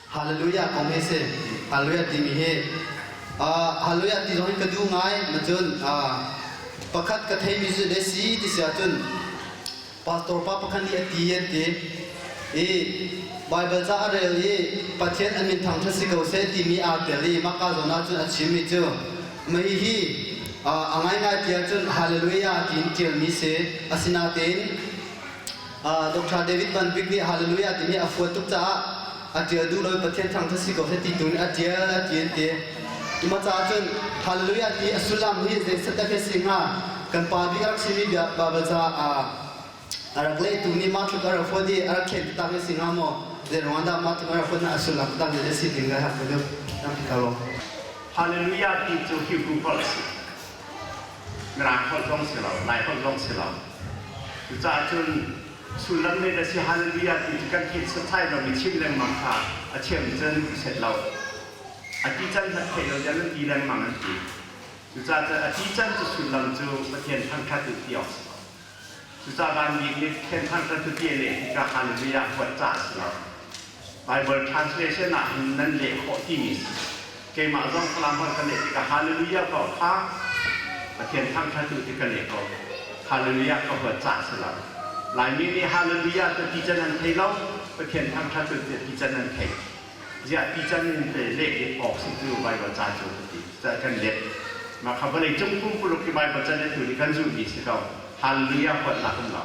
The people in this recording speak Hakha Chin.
Hallelujah kong hi si. Hallelujah timi hi Hallelujah ti zong hi ka duh ngai. Macun pakhat ka theimi cu le si ti si ahcun pastor pa pakhat nih a ti an ti i Bible ca a rel i Pathian a min thangṭhat si ko seh timi aa tel i mahka zawn ahcun a chimmi cu mah hi a ngaingai ti ahcun Hallelujah tiin ṭialmi si. Asinain Dr. David Van Bik nih Hallelujah timi a fuat tuk caah a ṭial duh lo i Pathian thangṭhat si ko seh ti tu nih a ṭial a ti an ti. Mah caah cun Hallelujah ti a sullam hi zei dah khi si hnga? Kan pa bik a rak simi bia Bible ca a rak lehtu nih mah tluk a rak fuat i a rak thlen taktak hi si hnga maw? Zei ruangah dah mah tluk a rak fuat na a sullam tak zei si ding ka hak ka duh. Tampi ka lawm. Hallelujah ti cu Hebrew holh a si. Mirang holh zong si lo, Lai holh zong si lo. Cucaah cun sullam nih na si hallelujah ti cu kan theih setsai lo mi chim lengmang kha a chim cun set lo. A ti can hmanh theih lo tiang an ti lengmang an ti. Cucaah cun a ti can cu sullam cu Pathian thangṭhat u ti awk si lo. Cucaah vanmi nih Pathian thangṭhat u ti a leh tikah hallelujah huat ca a si lo. Bible translation ah hin nan leh khawh timi si. Keimah zong Falam holh ka leh tikah hallelujah ko kha Pathian thangṭhat u ti ka leh ko. Hallelujah ka huat ca a si lo. Laimi nih hallelujah cu ti can an thei lo, Pathian thangṭhat u ti can an thei. Ziah ti can in te leh i awk si cu Bible ca cu ka ti. Ca kan let. Mah kha vawlei cung pumpuluk i Bible ca lettu nih kan zulhmi si ko. Hallelujah huatnak um lo.